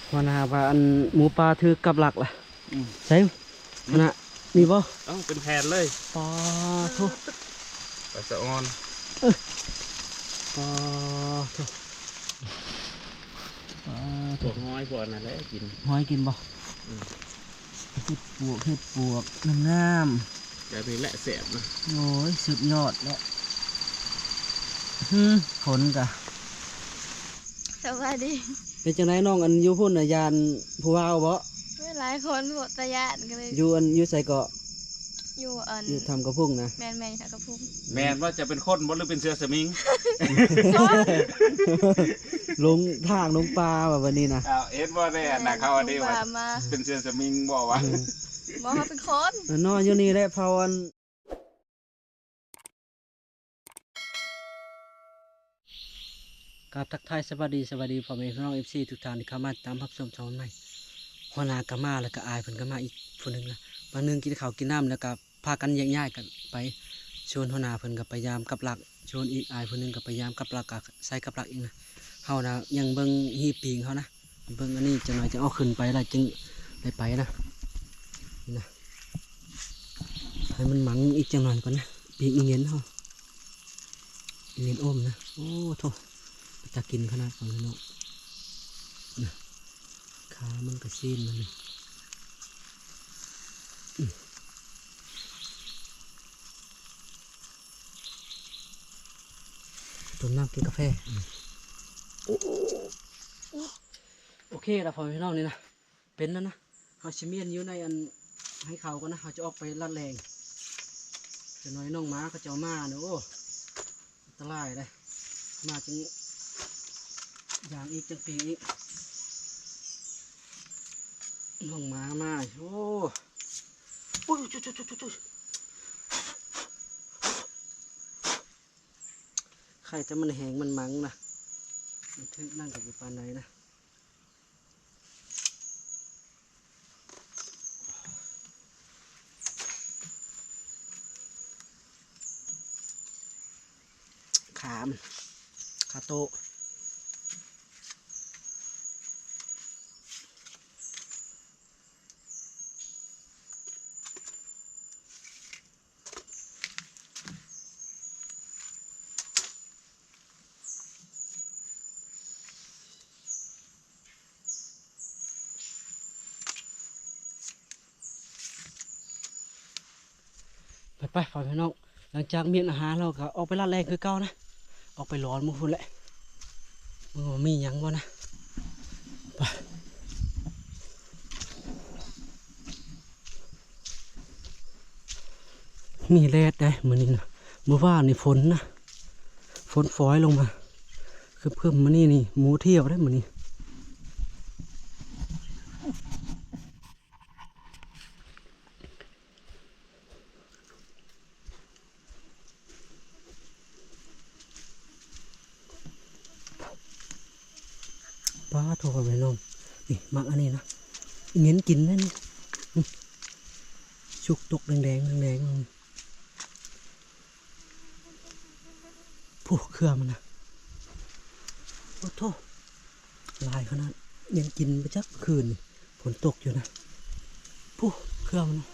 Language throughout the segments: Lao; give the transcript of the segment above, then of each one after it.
ຫົວໜ້າວ່າອັນໝູປ່າຖືກກັບລັກລະ. ອືມ ໃສ ອືມ ຫັ້ນນະ ນີ້ບໍ່? ເອົ້າ ເປັນແຜ່ນເລີຍ. ປາໂທ້ ປາສະອອນ. ເອີ ປາໂທ້ ປາໂທ້ ພວກຫອຍພວກອັນນັ້ນແຫຼະກິນ. ຫອຍກິນບໍ່? ອືມ ເຫັດປວກ ເຫັດປວກ ງາມໆ ແບບນີ້ແຫຼະແຊບນະ. ໂອ້ຍ ສຸດຍອດແຫຼະ. ຫື ຝົນກະ ສະບາຍດີ. ເປັນຈັ່ງໃດນ້ອງ ອັນຢູ່ພຸ້ນນະ ຢ້ານຜູ້ບ່າວບໍ່? ໂອ້ຍ ຫຼາຍຄົນໂພດ ຕາຢ້ານກະເລີຍ. ຢູ່ອັນ ຢູ່ໃສເກາະ? ຢູ່ອັນ ຢູ່ຖ້ຳກະພຸງນະ. ແມ່ນໆ ຖ້ຳກະພຸງ. ແມ່ນວ່າຈະເປັນຄົນບໍ່ ຫຼືເປັນເສືອສະມິງ? ຫຼົງທາງຫຼົງປ່າວ່າບັດນີ້ນະ. ອ້າວ ເຫັນບໍ່ແດ່ນະ ເຂົາອັນນີ້ວ່າເປັນເສືອສະມິງບໍ່ວະ? ອືມ ບໍ່ ເຮົາເປັນຄົນ. ນອນຢູ່ນີ້ແຫຼະ ເຜົ່າອັນ ກາບທັກທາຍສະບາຍດີ ສະບາຍດີພໍ່ແມ່ພີ່ນ້ອງເອັຟຊີທຸກທ່ານທີ່ເຂົ້າມາຕິດຕາມຮັບຊົມຊ່ອງໃໝ່. ຫົວໜ້າກະມາ ແລ້ວກະອ້າຍເພິ່ນກະມາອີກຜູ້ໜຶ່ງນະ. ບາງໜຶ່ງກິນເຂົ້າກິນນ້ຳ ແລ້ວກະພາກັນແຍກຍ້າຍກັນໄປ. ສ່ວນຫົວໜ້າເພິ່ນກະໄປຢາມກັບລັກ, ສ່ວນອີກອ້າຍຜູ້ໜຶ່ງກະໄປຢາມກັບລັກ ກະໃສ່ກັບລັກອີກນະ. ເຮົານະຍັງເບິ່ງຮີບປີກເຮົານະ. ເບິ່ງອັນນີ້ຈັກໜ້ອຍຈະເອົາຂຶ້ນໄປລະຈຶ່ງໄດ້ໄປນະ. ນີ້ນະ ໃຫ້ມັນໝັງອີກຈັກໜ້ອຍກ່ອນນະ. ປີກອີເງັນເຮົາ ອີເງັນອົມນະ. ໂອ້ໂທ້ ຕາກິນຂະໜາດ ພໍ່ແມ່ພີ່ນ້ອງນະ. ຂາມັນກະຊີ້ນມັນນະ. ອືມ ຕົ້ມນ້ຳກິນກາແຟ. ໂອເຄລະພໍ່ແມ່ພີ່ນ້ອງ ນີ້ນະ ເປັນແລ້ວນະ. ເຮົາຊິມ້ຽນຢູ່ໃນອັນໄຮ່ເຂົາກ່ອນນະ. ເຮົາຈະອອກໄປລັດແລ່ງ ຈັກໜ້ອຍນ້ອງໝາເຂົາເຈົ້າມານະ. ໂອ້ ອັນຕະລາຍເດ້ ມາຈຶ່ງຢ່າງອີກ ຈັ່ງປີກອີກ. ນ້ອງໝາມາ. ໂອ້ ໂອ້ຍ ໂອ້ຍ ໂອ້ຍ ໂອ້ຍ ໂອ້ຍ. ໄຄແຕ່ມັນແຫ້ງມັນມັງນະ ມັນຖືກນັ້ນກະບໍ່ປານໃດນະ. ຂາມັນ ຂາໂຕ. ໄປໆ ພໍ່ແມ່ພີ່ນ້ອງ ຫຼັງຈາກມ້ຽນອາຫານແລ້ວກະອອກໄປລັດແລ່ງຄືເກົ່ານະ. ອອກໄປຫຼອນໝູ່ພຸ້ນແຫຼະ ເບິ່ງວ່າມີຫຍັງບໍ່ນະ. ໄປ ມີແດດໄດ໋ມື້ນີ້ນະ. ມື້ວານນີ້ຝົນນະ ຝົນຝອຍລົງມາ ຄຶ້ມໆ. ມື້ນີ້ນີ້ໝູທ່ຽວໄດ໋ມື້ນີ້. ປາໂທ້ ພໍ່ແມ່ພີ່ນ້ອງ ນີ້ໝາກອັນນີ້ນະ ເຫງັນກິນແລ້ວນີ້. ນີ້ ສຸກຕົກແດງໆ ແດງໆ. ຜູ້ ເຄືອມັນນະ ໂອ້ໂທ້ ຫຼາຍຂະໜາດ ຍັງກິນບໍ່ຈັກຄືນນີ້ ຝົນຕົກຢູ່ນະ. ຜູ້ ເຄືອມັນນະ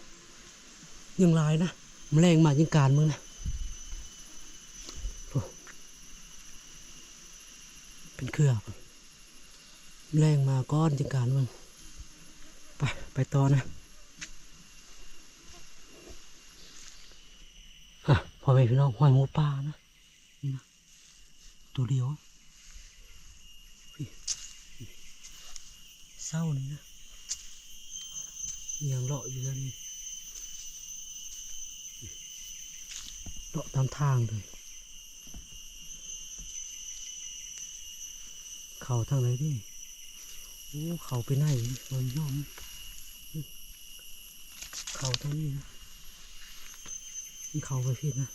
ຍັງຫຼາຍນະ ມະແລງມາຍັງການເບິ່ງນະ. ຜູ້ ເປັນເຄືອ ແລງມາກ່ອນຈັດການເບິ່ງ. ໄປ ໄປຕໍ່ນະ. ຮະ ພໍ່ແມ່ພີ່ນ້ອງ ຮອຍໝູປ່ານະ ນີ້ນະ ໂຕດຽວ. ພີ້ ເຊົ້ານີ້ນະ ຍັງເລາະຢູ່ແຖວນີ້ ເລາະຕາມທາງເລີຍ. ເຂົ້າທາງໃດເດ? ໂອ້ ເຂົ້າໄປໃນ ມັນຍອມ ເຂົ້າທາງນີ້ນະ ມັນເຂົ້າໄປຜິດນະ.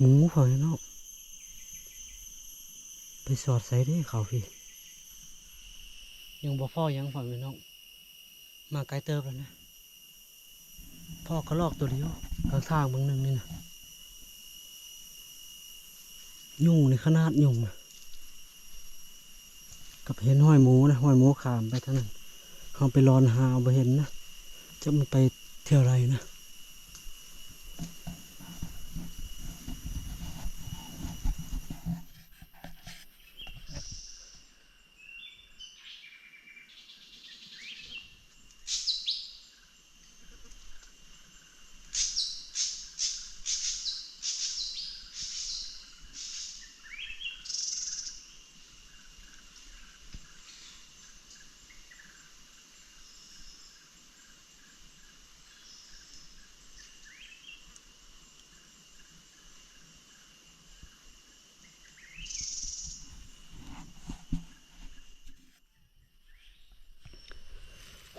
ໝູເຂົ້າຢູ່ເນາະ ໄປສອດໃສເດ ເຂົ້າພີ້ ຍັງບໍ່ພໍຫຍັງ ພໍ່ແມ່ພີ່ນ້ອງ. ມາໄກເຕີບແລ້ວນະ ພໍກະລອກໂຕດຽວ ກາງທາງເບິ່ງໜຶ່ງນີ້ນະ. ຍຸງນີ້ຂະໜາດຍຸງນະ ກັບເຫັນຮອຍໝູນະ, ຮອຍໝູຂ້າມໄປທາງນັ້ນ. ເຮົາໄປລອນຫາບໍ່ເຫັນນະ, ຈັກມັນໄປແຖວໃດນະ.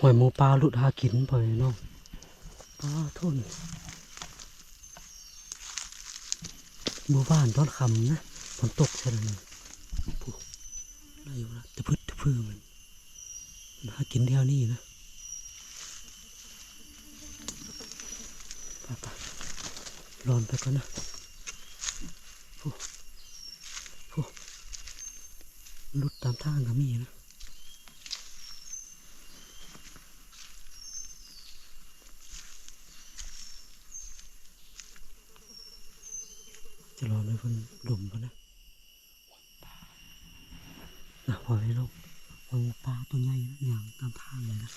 ຮອຍໝູປ່າຫຼຸດຫາກິນ ພໍ່ແມ່ພີ່ນ້ອງ. ປາໂທ້ ມື້ວານຕອນຄ່ຳນະ ຝົນຕົກໃສ່ລະນີ້. ຜູ້ ໄດ້ຢູ່ນະ ຕະພຶດຕະພຶ ມັນ ມັນຫາກິນແຖວນີ້ນະ. ໄປໆ ລອນໄປກ່ອນນະ. ຜູ້ ຜູ້ ຫຼຸດຕາມທາງກໍມີນະ. ຈະລອໃຫ້ເພິ່ນດົມກ່ອນນະ. ນະ ພໍ່ແມ່ພີ່ນ້ອງ ເບິ່ງປາຕົວໃຫຍ່ນະ ຍ່າງຕາມທາງນີ້ນະ.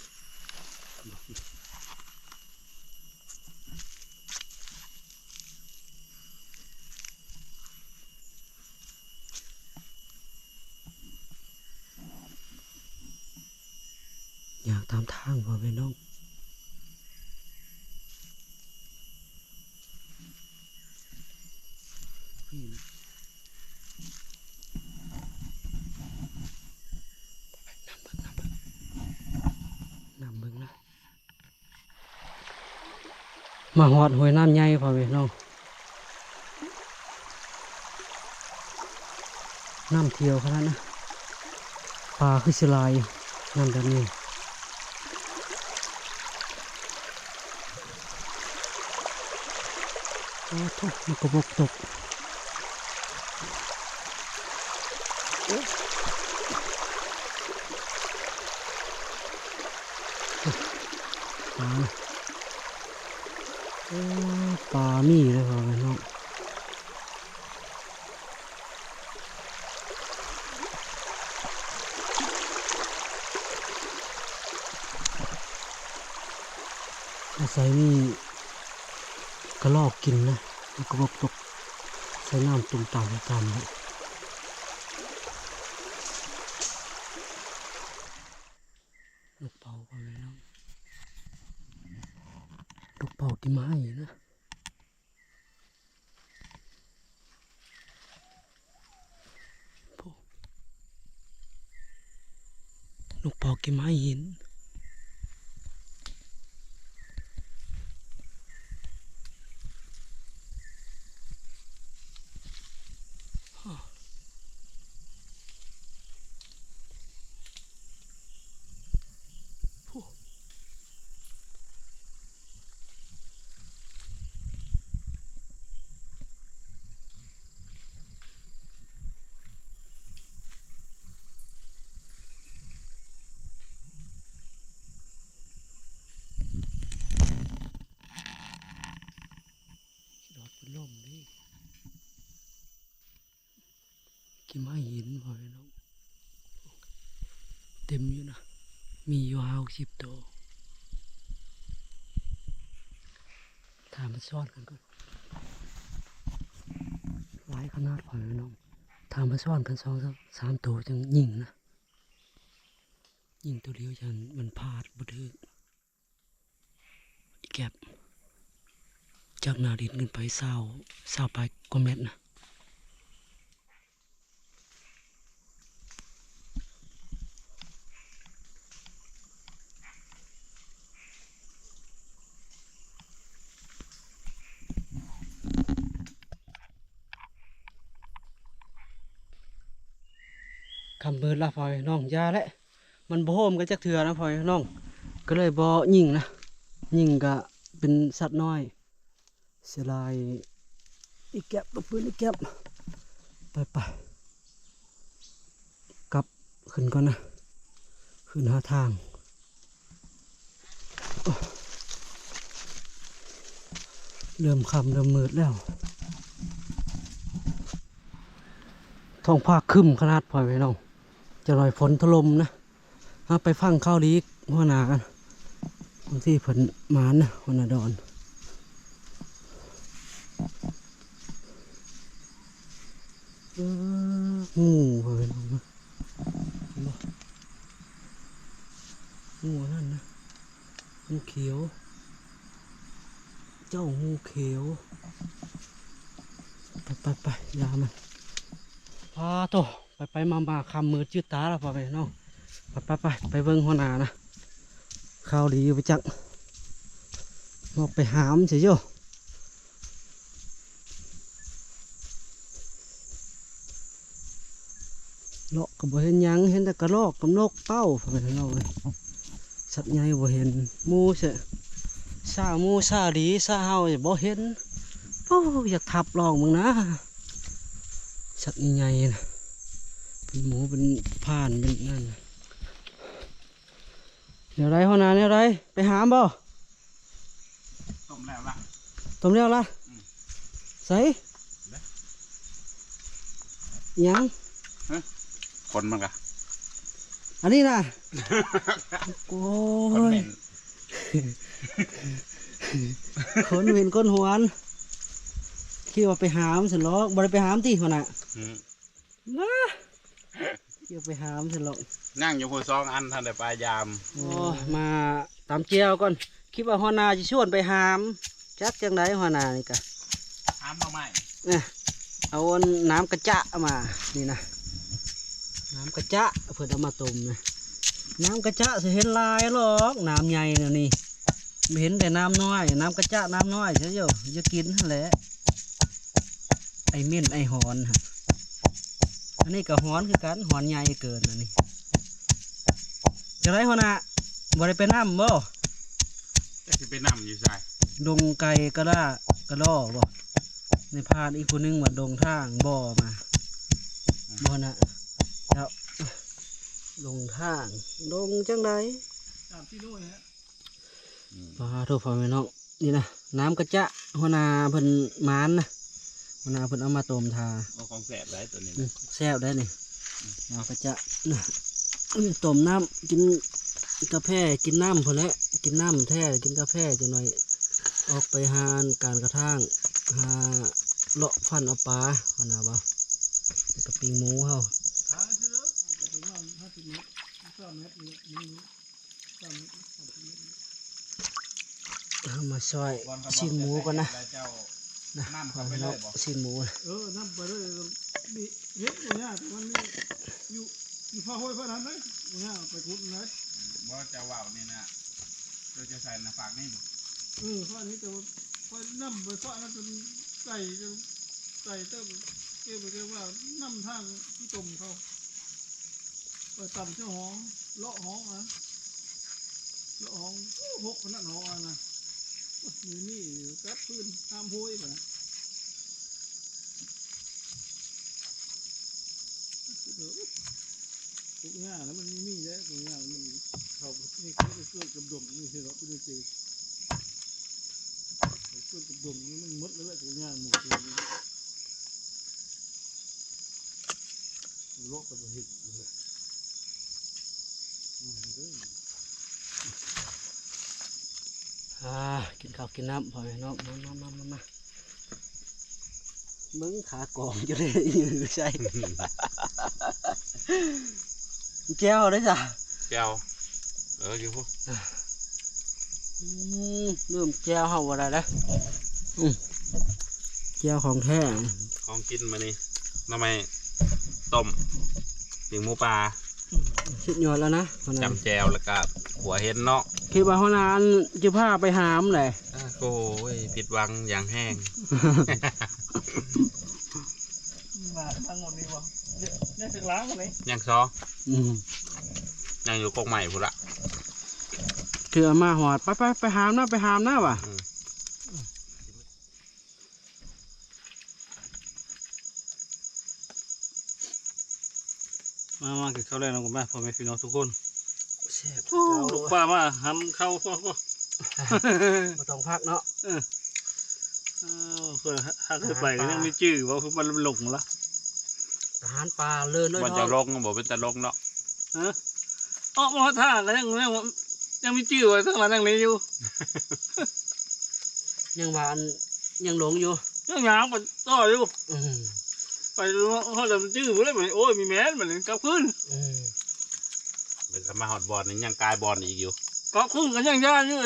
ຍ່າງຕາມທາງ ພໍ່ແມ່ພີ່ນ້ອງ. ນຳເບິ່ງ ນຳເບິ່ງ ນຳເບິ່ງນະ. ມາຮອດຫ້ວຍນ້ຳໃຫຍ່ ພໍ່ແມ່ພີ່ນ້ອງ, ນ້ຳຂຽວຂະໜາດນະ. ປາຄືຊິຫຼາຍ ນ້ຳແບບນີ້. ໂອ້ໂທ້ ມັນກໍບົກຕົກ. ປາ ໂອ້ ປາມີເດີ ພໍ່ແມ່ພີ່ນ້ອງ. ອາໄສມີກະລອກກິນນະ, ມັນກະບົກຕົກໃສ່ນ້ຳຕຸ່ມຕາມຕາມເລີຍ. ນົກເປົ້າ ພໍ່ແມ່ພີ່ນ້ອງ, ນົກເປົ້າກິນໄມ້ນະ. ໂອ້ ນົກເປົ້າກິນໄມ້ຫີນ. ດອດເປັນລົມເດ້. ກິນໄມ້ຫີນ ພໍ່ແມ່ພີ່ນ້ອງ, ເຕັມຢູ່ນະ, ມີຢູ່ຫ້າຫົກສິບໂຕ. ຖ້າມັນຊ້ອນກັນກ່ອນ, ຫຼາຍຂະໜາດ ພໍ່ແມ່ພີ່ນ້ອງ. ຖ້າມັນຊ້ອນກັນສອງສາມໂຕຈັ່ງຍິງນະ, ຍິງໂຕດຽວຢ້ານມັນພາດບໍ່ຖືກ. ອີແກັບ ຈາກໜ້າດິນຂຶ້ນໄປຊາວ ຊາວປາຍກວ່າແມັດນະ. ຄ່ຳມືດລະ ພໍ່ແມ່ພີ່ນ້ອງ, ຢ່າແຫຼະ. ມັນບໍ່ໂຮມກັນຈັກເທື່ອນະ ພໍ່ແມ່ພີ່ນ້ອງ, ກໍເລີຍບໍ່ຍິງນະ. ຍິງກະເປັນສັດນ້ອຍ, ເສຍດາຍອີແກັບ, ລູກປືນອີແກັບ. ໄປໆ ກັບ ຂຶ້ນກ່ອນນະ ຂຶ້ນຫາທາງ. ໂອ້ ເລີ່ມຄ່ຳເລີ່ມມືດແລ້ວ ທ້ອງຟ້າຄຶ້ມຂະໜາດ ພໍ່ແມ່ພີ່ນ້ອງ ຈັກໜ້ອຍຝົນຖະຫຼົ່ມນະ. ເຮົາໄປຟັງຂ່າວດີຫົວໜ້າກັນ ບາງທີເພິ່ນໝານນະ ຫົວໜ້າດອນ. ເອີ ງູ ພໍ່ແມ່ພີ່ນ້ອງ ເຫັນບໍ່? ງູນັ້ນນະ ງູຂຽວ ເຈົ້າງູຂຽວ. ໄປໆໆ ຢ່າມັນ ປາໂທ້ ໄປໆມາໆ ຄ່ຳມືດຈືດຕາແລ້ວ ພໍ່ແມ່ພີ່ນ້ອງ. ໄປໆໆ ໄປເບິ່ງຫົວໜ້ານະ ຂ່າວດີຢູ່ປະຈັກ ອອກໄປຫາມຊິໂຍ. ເລາະກໍບໍ່ເຫັນຫຍັງ ເຫັນແຕ່ກະລອກກັບນົກເປົ້າ ພໍ່ແມ່ພີ່ນ້ອງເອີຍ. ສັດໃຫຍ່ບໍ່ເຫັນ ໝູຊະ ຊາໝູຊາດີຊາເຫົ່າບໍ່ເຫັນ. ໂອ້ ຢາກທັບລອງເບິ່ງນະ ສັດໃຫຍ່ໆນະ ເປັນໝູເປັນພານເປັນນັ້ນ. ແນວໃດຫົວໜ້າ ແນວໃດ ໄປຫາມບໍ່? ຕົ້ມແລ້ວລະ ຕົ້ມແລ້ວລະ. ອືມ ໃສ ເດ້ ຫຍັງ ຮະ ຄົນມັນກະ ອັນນີ້ນະ ໂອ້ຍ ຄົນເໝັນ ຄົນເໝັນຄົນຫວນ ຄິດວ່າໄປຫາມຊັ້ນເນາະ ບໍ່ໄດ້ໄປຫາມຕິຫົວໜ້າ? ອືມ ນະ ຈະໄປຫາມຊັ້ນເນາະ ຍັງຢູ່ພຸ້ນສອງອັນ ທັນໄດ້ປາຍາມ. ໂອ້ ມາຕຳແຈ່ວກ່ອນ ຄິດວ່າຫົວໜ້າຊິຊວນໄປຫາມ ຈັກຈັ່ງໃດຫົວໜ້ານີ້ກະ ຫາມໜໍ່ໄມ້ ເອີ ເອົາອັນນ້ຳກະຈະມານີ້ນະ ນ້ຳກະຈະເພິ່ນເອົາມາຕົ້ມນະ ນ້ຳກະຈະຊິເຫັນຫຼາຍຫຼອກ ນ້ຳໃຫຍ່ແນວນີ້ ເຫັນແຕ່ນ້ຳນ້ອຍ ນ້ຳກະຈະນ້ຳນ້ອຍ ເຈົ້າຢູ່ ຢ່າກິນຫັ້ນແຫຼະ. ໄອເໝັນໄອຫອນຫັ້ນ ອັນນີ້ກໍຫອນຄືກັນ ຫອນໃຫຍ່ເກີນອັນນີ້. ຈັ່ງໃດຫົວໜ້າ ບໍ່ໄດ້ໄປນຳບໍ່? ຈັກຊິໄປນຳຢູ່ໃສ ດົງໄກ່ກະລາກະລໍບໍ່? ໃນພານອີກຜູ້ໜຶ່ງວ່າດົງທາງບໍ່ມາ ອືມ ບໍ່ນະ ເຈົ້າ ດົງທາງ ດົງຈັ່ງໃດ ສາມກິໂລແຫຼະ. ອືມ ປາໂທ້ ພໍ່ແມ່ນ້ອງ ນີ້ນະ ນ້ຳກະຈະ ຫົວໜ້າເພິ່ນໝານນະ ຫົວໜ້າເພິ່ນເອົາມາຕົ້ມຖ້າ. ໂອ້ ຂອງແຊບໄດ໋ໂຕນີ້ນະ ອືມ ແຊບໄດ໋ນີ້ ອືມ ນ້ຳກະຈະນະ ອືມ ຕົ້ມນ້ຳ ກິນກາແຟ ກິນນ້ຳພຸ້ນແຫຼະ ກິນນ້ຳແທ້ ກິນກາແຟຈັກໜ້ອຍ ອອກໄປຫາການກະທາງ ຫາເລາະຟັນເອົາປາ ຫັ້ນນະ ເວົ້າ ແລ້ວກໍປີ້ງໝູເຮົາ. ເຮົາມາຊອຍຊີ້ນໝູກ່ອນນະ ນະ ຊີ້ນໝູ. ເອີ ນຳໄປເລີຍ ມີເຫັດບໍ່ຍາກ ແຕ່ມັນມີຢູ່ ຢູ່ພາຫ້ວຍພານັ້ນເດ້ ບໍ່ຍາກໄປຂຸດເລີຍ. ບໍ່ ເຈົ້າເວົ້ານີ້ນະ ເຈົ້າຈະໃສ່ໜ້າຝາກນີ້ບໍ່? ເອີ ຝາກນີ້ ແຕ່ວ່າຂ້ອຍນຳໄປຝາກນັ້ນ ໄກ່ ໄກ່ເຕີບ ເກັບໄປ ແຕ່ວ່ານຳທາງຂີ້ຕົມເຂົາ. ໄປຕຳເຈົ້າຫ້ອງ ເລາະຫ້ອງນະ ເລາະຫ້ອງ ໂອ້ ຫົກຂະໜາດຫ້ອງຫັ້ນນະ ມີ ມີກັບພື້ນຫ້າມໂພຍບາດນະ. ປູກຫຍ້ານະ ມັນມີ ມີແຫຼະ ປູກຫຍ້ານະ ມັນເຂົ້າ ນີ້ເກີດກັບດົງ ນີ້ເຫັນບໍ່ ເປັນຈັ່ງຊີ້ ເກີດກັບດົງ ນີ້ມັນໝົດແລ້ວແຫຼະ ປູກຫຍ້ານະ ໝູ່ ເລາະໄປບໍ່ເຫັນເລີຍ. ອ່າ ກິນເຂົ້າກິນນ້ຳ ພໍ່ແມ່ນ້ອງ ມາ ມາ ມາ ມາ ມາ ເບິ່ງຂາກອງຢູ່ເດ້ ຢູ່ໃສ ແຈ່ວໄດ້ຊະ ແຈ່ວ ເອີ ຢູ່ພຸ້ນ. ອືມ ລືມແຈ່ວເຮົາບໍ່ໄດ້ເດ້. ອືມ ແຈ່ວຂອງແທ້ ຂອງກິນມື້ນີ້ ໜໍ່ໄມ້ຕົ້ມ ປີ້ງໝູປາ ສຸດຍອດແລ້ວນະ ຈ້ຳແຈ່ວ ແລ້ວກະຂົ້ວເຫັດເນາະ. ຄິດວ່າຫົວໜ້າອັນຈະພາໄປຫາມໃດ໋. ໂອ້ຍ ຜິດຫວັງຢ່າງແຮງ. ມາທາງໝົດນີ້ບໍ່ ຍັງຊິລ້າງນີ້ ຍັງຊອ ອືມ ຍັງຢູ່ກົກໄມ້ພຸ້ນລະ ເທື່ອມາຮອດ ໄປໆ ໄປຫາມນະ ໄປຫາມນະວ່າ. ອືມ ໄປ ມາ ມາກິນເຂົ້າແລງນຳກັນ ມາ ພໍ່ແມ່ພີ່ນ້ອງທຸກຄົນ. ແຊບ ໂອ້ ຄືເກົ່າ ລູກປ້າມາຫຳເຂົ້າ ພໍ ພໍ ບໍ່ຕ້ອງພັກເນາະ. ເອີ ເອີ ເພື່ອຫາກໄດ້ໄປກໍຍັງມີຈື່ວ່າ ຄືມັນຫຼົງລະ ທະຫານປ່າເລີນ ບ່ອນຈະລົງບໍ່ເປັນຕາລົງເນາະ. ຮະ ອອກມາຮອດທ່າກໍຍັງ ຍັງ ຍັງມີຈື່ວ່າທາງນັ້ນທາງນີ້ຢູ່ ຍັງວ່າອັນ ຍັງຫຼົງຢູ່ ຍັງຍ່າງໄປຕໍ່ຢູ່. ອືມ ໄປຮອດແລ້ວມັນຈື່ບໍ່ໄດ້ບັດນີ້ ໂອ້ຍ ມີແມ່ນບັດນີ້ກັບຄືນ. ອືມ ແລ້ວກໍມາຮອດບ່ອນນີ້ຍັງກາຍບ່ອນອີກຢູ່ ກັບຄືນກໍຍັງຢ້ານຢູ່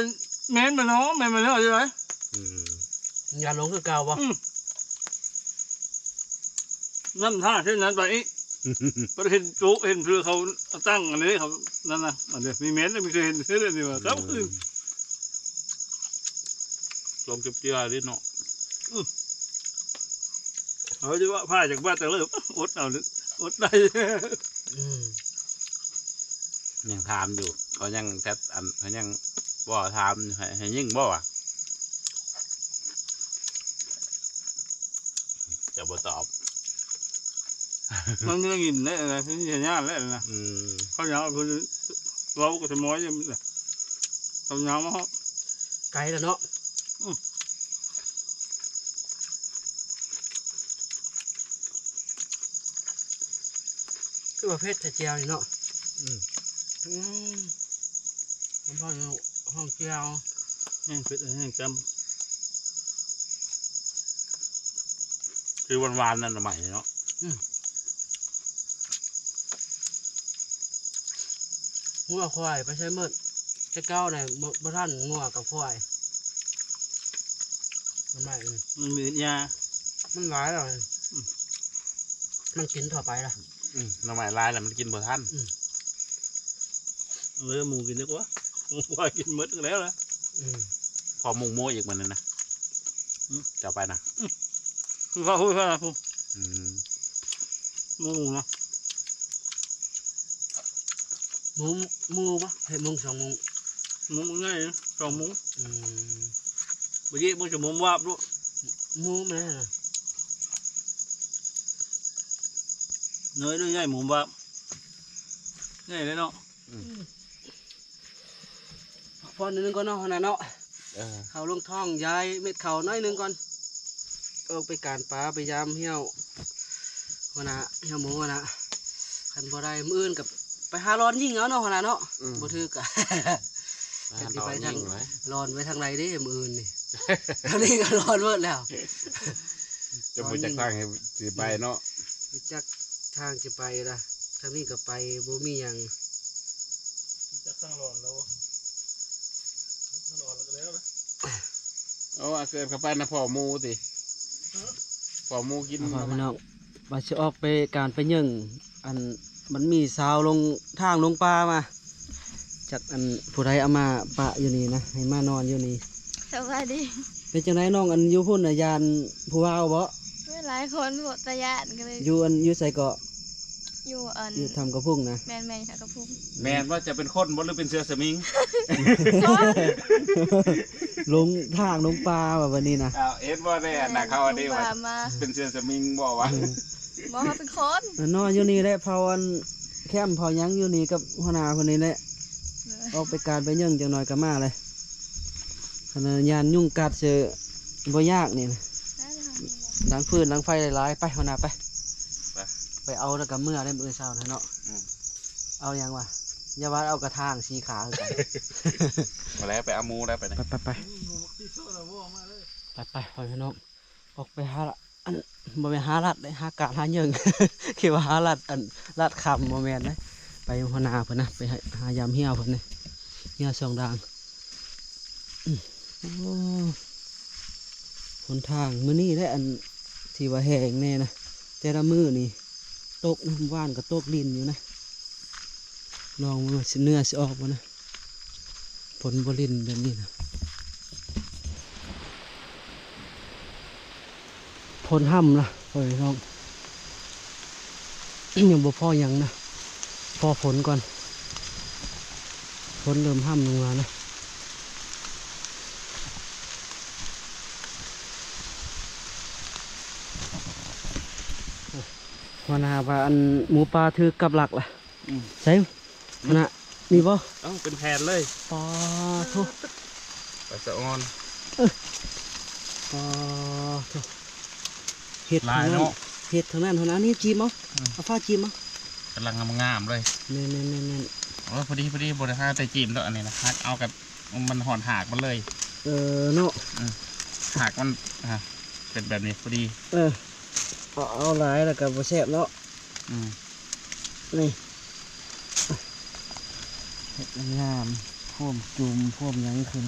ແມ່ນບໍ່ເນາະ ແມ່ນບໍ່ເນາະ ຢູ່ໃດ. ອືມ ຢ້ານຫຼົງຄືເກົ່າບໍ່? ອືມ ນຳທ່າເຊັ່ນນັ້ນໄປອີກ ບໍ່ໄດ້ເຫັນໂຈະ ເຫັນເທື່ອເຂົາຕັ້ງອັນນີ້ເຂົາ ນັ້ນນະ ອັນນີ້ມີແມ່ນ ມີເຄີຍເຫັນເທື່ອນີ້ວ່າ ອືມ ກັບຄືນ ລົງເຈັບເຈື່ອເດ້ເນາະ. ອືມ ເຮົາຈະວ່າພາຈາກບ້ານຕະເລີບ ອົດເອົາ ອົດໄດ້. ອືມ ຍັງຖາມຢູ່ ເຂົາຍັງແຊັດ ອັນ ເຂົາຍັງບໍ່ຖາມ ໃຫ້ ໃຫ້ຍິງບໍ່ວະ ຈະບໍ່ຕອບ. ມັນໄດ້ຍິນແລ້ວນະ ເພິ່ນຊິຍານແລ້ວນະ. ອືມ ເຂົາຍັງເພິ່ນເວົ້າກັບສະໝອຍຢູ່ ເຂົາຍັງມາຮອດ ໄກແລ້ວເນາະ. ອືມ ຄືວ່າເຜັດແທ້ແຈ່ວນີ້ເນາະ. ອືມ ອືມ ມັນພໍຫ້ອງແຈ່ວ ແຮງເຜັດແຮງຈ້ຳ ຄືຫວານໆ ນັ້ນໜໍ່ໄມ້ເນາະ. ອືມ ງົວຄວາຍໄປໃສໝົດ? ແຕ່ເກົ່ານະ ບໍ່ ບໍ່ທັນງົວກັບຄວາຍ ໜໍ່ໄມ້ນີ້ ມັນມີຫຍ້າ ມັນຫຼາຍແລ້ວ. ອືມ ມັນກິນທົ່ວໄປລະ. ອືມ ໜໍ່ໄມ້ຫຼາຍແລ້ວມັນກິນບໍ່ທັນ. ອືມ ເອີ ໝູກິນດີກວ່າ ໝູຄວາຍກິນໝົດແລ້ວລະ. ອືມ ພໍໝູ ໝູອີກມື້ນີ້ນະ. ອືມ ຈະເອົາໄປນະ. ອືມ ຄືເຂົາ ຄືເຂົານະ ອືມ ໝູນະ ໝູ ໝູບໍ່ ເຮັດໂມງສອງໂມງ ໝູໃຫຍ່ສອງໂມງ. ອືມ ບໍ່ເຍະບໍ່ຈະໝູວາບໂລດ ໝູແມ່ນນະ ເນີຍໂລດ ໃຫຍ່ໝູວາບ ໃຫຍ່ເລີຍເນາະ. ອືມ ພັກຜ່ອນໜ້ອຍໜຶ່ງກ່ອນເນາະ ຫັ້ນນະເນາະ. ເອີ ເຂົ້າລົງທ້ອງ ຢາຍເມັດເຂົ້າໜ້ອຍໜຶ່ງກ່ອນ ອອກໄປການປ່າ ໄປຢາມຫ້ຽວ ຫົວໜ້າ ຫ້ຽວໝູຫັ້ນນະ. ຄັນບໍ່ໄດ້ມື້ອື່ນກໍໄປຫາລອນຍິງເອົາເນາະ ຫົວໜ້າເນາະ. ອືມ ບໍ່ຖືກກໍ ໄປຫາ ຊິໄປທາງ ລອນຍິງໄວ້ ລອນໄປທາງໃດເດ້ມື້ອື່ນນີ້? ທາງນີ້ກໍລອນໝົດແລ້ວ ຈະບໍ່ຈັກທາງຊິໄປເນາະ. ບໍ່ຈັກທາງຊິໄປລະ ທາງນີ້ກໍໄປບໍ່ມີຫຍັງ ຈັກທາງລອນແລ້ວ ທາງລອນແລ້ວກໍແລ້ວນະ. ເອົາ ອາເກີດເຂົ້າໄປນະພໍ່ໝູຕິ ພໍ່ໝູກິນ ເອົາ ພີ່ນ້ອງ ວ່າຊິອອກໄປການໄປເຍິງ ອັນ ມັນມີຊາວລົງທາງລົງປ່າມາ ຈັກ ອັນ ຜູ້ໃດເອົາມາປະຢູ່ນີ້ນະ ໃຫ້ມານອນຢູ່ນີ້. ສະບາຍດີ. ເປັນຈັ່ງໃດນ້ອງ ອັນ ຢູ່ພຸ້ນນະ ຢ້ານຜູ້ບ່າວບໍ່? ມີຫຼາຍຄົນໂພດ ຕາຢ້ານກໍເລີຍ. ຢູ່ ອັນ ຢູ່ໃສເກາະ? ຢູ່ ອັນ ຢູ່ຖ້ຳກະພຸ້ງນະ? ແມ່ນໆ ຖ້ຳກະພຸ້ງ. ແມ່ນວ່າຈະເປັນຄົນບໍ່ ຫຼືເປັນເສືອສະມິງ? ຫຼົງທາງຫຼົງປ່າວ່າບັດນີ້ນະ. ອ້າວ ເຫັນບໍ່ແດ່ ອັນນະ ເຂົາວ່າເດ້ວ່າ ເປັນເສືອສະມິງບໍ່ວະ? ອືມ ບໍ່ ເຮົາເປັນຄົນ ນອນຢູ່ນີ້ແຫຼະ ເຝົ້າ ອັນ ແຄມເຝົ້າຫຍັງຢູ່ນີ້ກັບຫົວໜ້າເພິ່ນນີ້ແຫຼະ. ເອີ ອອກໄປການໄປເຍິງຈັກໜ້ອຍກໍມາເລີຍ. ຄັນວ່າຢ້ານຍຸງກັດຊື່ບໍ່ຍາກນີ້ນະ. ໄດ້ແລ້ວ ດັງຟືນດັງໄຟຫຼາຍໆ ໄປ ຫົວໜ້າໄປ ໄປ ໄປເອົາແລ້ວກໍເມືອໄດ້ມື້ເຊົ້ານະເນາະ. ອືມ ເອົາຫຍັງວະ? ຢ່າວ່າເອົາກະຖາງສີຂາວຄືກັນ. ມາແລ້ວ ໄປເອົາໝູແລ້ວ ໄປ ໄປ ໄປ ໄປ ໄປ ພໍ່ແມ່ພີ່ນ້ອງ ອອກໄປຫາ ອັນ ບໍ່ແມ່ນຫາລັດເດ້ ຫາກາດຫາເຢິງ ຄິດວ່າຫາລັດ ອັນ ລັດຄຳ ບໍ່ແມ່ນເດ້. ໄປຫົວໜ້າເພິ່ນນະ ໄປຫາ ຫາຢາມເຫື່ອເພິ່ນເດ້ ເຫື່ອສອງດ່າງ. ອືມ ໂອ້ ຫົນທາງມື້ນີ້ແຫຼະ ອັນ ທີ່ວ່າແຫ້ງແດ່ນະ ແຕ່ລະມື້ນີ້ຕົກນະ ວານກໍຕົກລິນຢູ່ນະ. ລອງເບິ່ງວ່າຊິເໜື່ອຊິອອກບໍ່ນະ ຝົນບໍ່ລິນແບບນີ້ນະ. ຝົນຮ່ຳລະ ພໍ່ແມ່ພີ່ນ້ອງ ຍັງບໍ່ພໍຫຍັງນະ ພໍຝົນກ່ອນ ຝົນເລີ່ມຮ່ຳລົງມານະ. ຫົວໜ້າວ່າ ອັນ ໝູປ່າຖືກກັບລັກລະ. ອືມ ໃສຫັ້ນນະ ນີ້ບໍ່? ເອົ້າ ເປັນແຜ່ນເລີຍ ປາໂທ້ ປາສະອອນ ເອີ ປາໂທ້ ເຫັດ ຫຼາຍເນາະ ທັງນັ້ນ ເຫັດທັງນັ້ນຫັ້ນນະ ນີ້ຈີ້ມເອົາ ອືມ ເອົາຟ້າຈີ້ມເອົາ ກຳລັງງາມໆເລີຍ ແມ່ນໆໆໆ ໂອ້ ພໍດີໆ ບໍ່ໄດ້ຫາແຕ່ຈີ້ມດອກ ອັນນີ້ນະ ຫັກເອົາກັບ ມັນຮອດຮາກມັນເລີຍ ເອີເນາະ ອືມ ຮາກມັນ ອ່າ ເປັນແບບນີ້ພໍດີ ເອີ ເອົາ ເອົາຫຼາຍແລ້ວກໍບໍ່ແຊບເນາະ ອືມ ນີ້ ເຮັດງາມ ພວມຈຸ່ມ ພວມຫຍັງຂຶ້ນ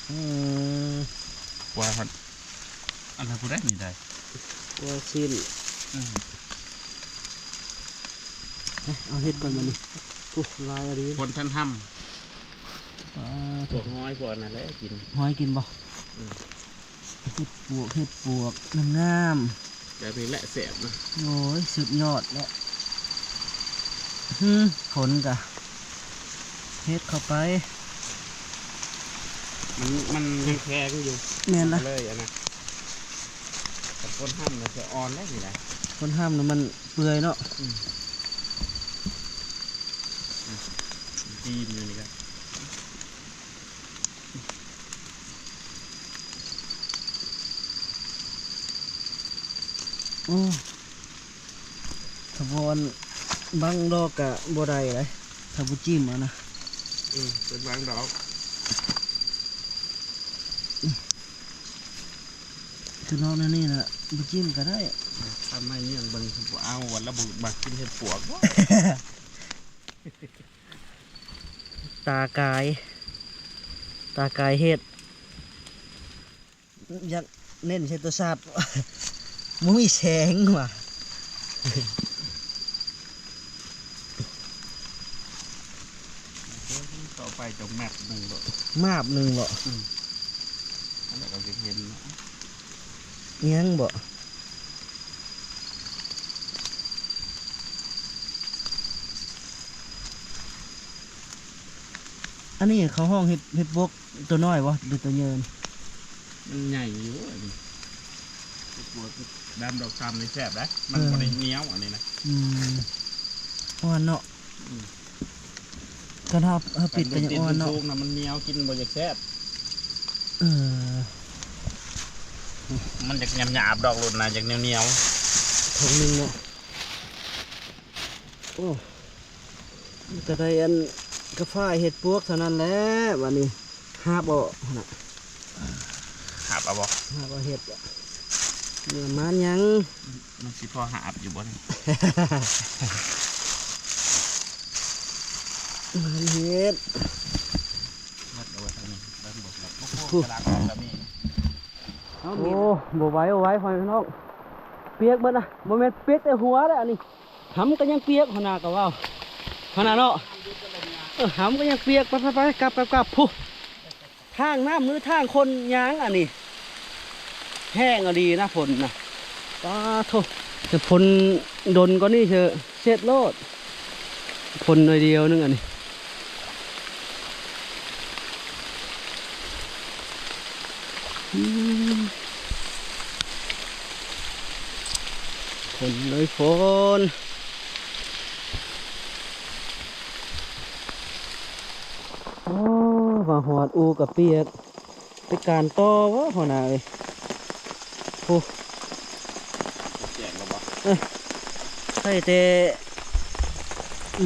ອືມ ວ່າ ອັນນັ້ນຜູ້ໃດນີ້ໄດ້ ວ່າຊີ້ນ ອືມ ເອົາເຮັດກ່ອນບັດນີ້ ໂອ້ ຫຼາຍອີ່ຫຼີ ຄົນທັນທຳ ອ່າ ພວກຫອຍພວກອັນນັ້ນແຫຼະກິນ ຫອຍກິນບໍ່? ອືມ ເຫັດປວກ ເຫັດປວກ ງາມໆ ແບບນີ້ແຫຼະແຊບນະ ໂອ້ຍ ສຸດຍອດແຫຼະ ຫື ຝົນກະເຮັດເຂົ້າໄປ ມັນ ມັນຍັງແຂງຢູ່ ແມ່ນລະ ເລີຍອັນນະ ຄັນຝົນຫ້ຳນະ ຈະອ່ອນໄດ໋ນີ້ນະ ຝົນຫ້ຳນະ ມັນເປື່ອຍເນາະ ອືມ ອືມ ຕີນຢູ່ນີ້ກະ ໂອ້ ຖ້າບໍ່ອັນບັງດອກກະບໍ່ໄດ້ເດ້ ຖ້າບໍ່ຈິ້ມເອົານະ ອືມ ເປັນບາງດອກ ຄືເນາະ ແນວນີ້ນະ ບໍ່ຈິ້ມກະໄດ້ ທຳໃຫ້ເມຍເບິ່ງ ບໍ່ເອົາ ລະບໍ່ມັກກິນເຫັດປວກບໍ? ຕາກາຍ ຕາກາຍເຫັດ ຢາກເນັ້ນໃສ່ໂຕສັດ ບໍ່ມີແສງວ່າ ຕໍ່ໄປຈະແມັບໜຶ່ງໂລດ ມາບໜຶ່ງເບາະ ອືມ ອັນນັ້ນກໍຈະເຫັນເນາະ ອີຫຍັງເບາະ? ອັນນີ້ເຂົາຮ້ອງເຫັດ ເຫັດບົກຕົວນ້ອຍບໍ່ ຫຼືຕົວໃຫຍ່? ມັນໃຫຍ່ຢູ່ອັນນີ້ ດຳດອກຊຳນີ້ແຊບເດ້ ມັນ ເອີ ບໍ່ໄດ້ໜຽວອັນນີ້ນະ ອືມ ອ່ອນເນາະ ອືມ ຄັນເຮົາ ເຮົາປິດກໍຍັງອ່ອນເນາະ ຄັນດູດດິນສູງໆນະ ມັນໜຽວ ກິນບໍ່ຢາກແຊບ ເອີ ມັນຢາກຫຍາບໆດອກ ລຸ້ນນະ ຢາກໜຽວໆ ຖົງໜຶ່ງເນາະ ໂອ້ ມີແຕ່ໄດ້ອັນກະຝ້າຍເຫັດປວກເທົ່ານັ້ນແຫຼະ ບາດນີ້ຫາບເອົາຫັ້ນນະ ຫາບເອົາບໍ່? ຫາບເອົາເຫັດ ເນື້ອມັນຫຍັງ ມັນຊິພໍຫາບຢູ່ບໍ່ນີ້? ມັນເຫັດ ມັດເອົາໄວ້ທາງນີ້ ເບິ່ງບໍ່ ໂອ້ໂຫ ກະລາກອອກແບບນີ້ ໂອ້ ບໍ່ໄຫວ ບໍ່ໄຫວ ພໍ່ແມ່ພີ່ນ້ອງ ປຽກເບິດນະ ບໍ່ແມ່ນປຽກແຕ່ຫົວເດ້ອັນນີ້ ຫຳກໍຍັງປຽກ ຫົວໜ້າກໍເວົ້າ ຫົວໜ້າເນາະ ເອີ ຫຳກໍຍັງປຽກ ໄປໆໆ ກັບໆໆ ພຸ້ນ ທາງນ້ຳ ຫຼືທາງຄົນຍ່າງອັນນີ້ ແຮງອີ່ຫຼີນະ ຝົນນະ ປາໂທ້ ແຕ່ຝົນດົນກວ່ານີ້ເທື່ອ ເສັດໂລດ ຝົນໜ້ອຍດຽວໜຶ່ງອັນນີ້ ອືມ ຝົນເລີຍຝົນ ໂອ້ ມາຮອດອູ່ກະປຽກ ໄປການຕໍ່ບໍ່ ຫົວໜ້າເອີຍ ໂອ້ ແຈ້ງແລ້ວບໍ່? ເອີ ໃສ່ແຕ່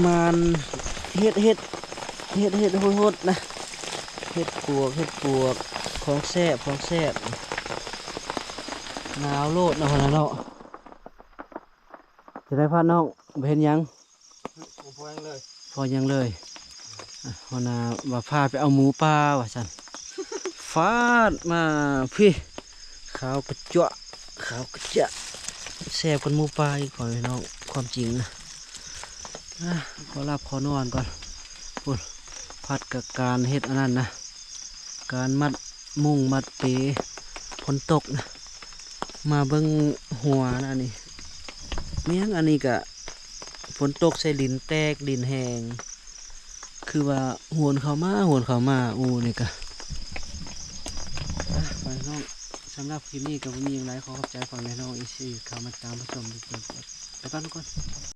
ມານເຮັດ ເຮັດ ເຮັດ ເຮັດຫົດໆນະ ເຫັດປວກ ເຫັດປວກ ຂອງແຊບ ຂອງແຊບ ໜາວໂລດເນາະ ຫັ້ນນະເນາະ ຈະໄດ້ພານ້ອງ ບໍ່ເຫັນຫຍັງ ບໍ່ພໍຫຍັງເລີຍ ພໍຫຍັງເລີຍ ອ່ະ ຫົວໜ້າວ່າພາໄປເອົາໝູປ່າວ່າຊັ້ນ ຟາດມາພີ້ ຂາວກະຈວະ ຂາວກະຈະ ແຊບກວ່າໝູປ່າອີກ ພໍ່ແມ່ພີ່ນ້ອງ ຄວາມຈິງນະ ອ່ະ ຂໍຫຼັບຂໍນອນກ່ອນ ພຸ້ນ ພັດກະການເຮັດອັນນັ້ນນະ ການມັດມຸ້ງມັດເປ ຝົນຕົກນະ ມາເບິ່ງຫົວນະອັນນີ້ ແມ່ນຫຍັງອັນນີ້ກະ ຝົນຕົກໃສ່ ດິນແຕກ ດິນແຫ້ງ ຄືວ່າຫວນເຂົ້າມາ ຫວນເຂົ້າມາ ອູ່ນີ້ກະ ອ່ະ ໄປນ້ອງ ສຳລັບຄລິບນີ້ກໍບໍ່ມີຫຍັງຫຼາຍ ຂໍຂອບໃຈພໍ່ແມ່ພີ່ນ້ອງເອັຟຊີເຂົ້າມາຕາມຮັບຊົມ ໄປກ່ອນທຸກຄົນ.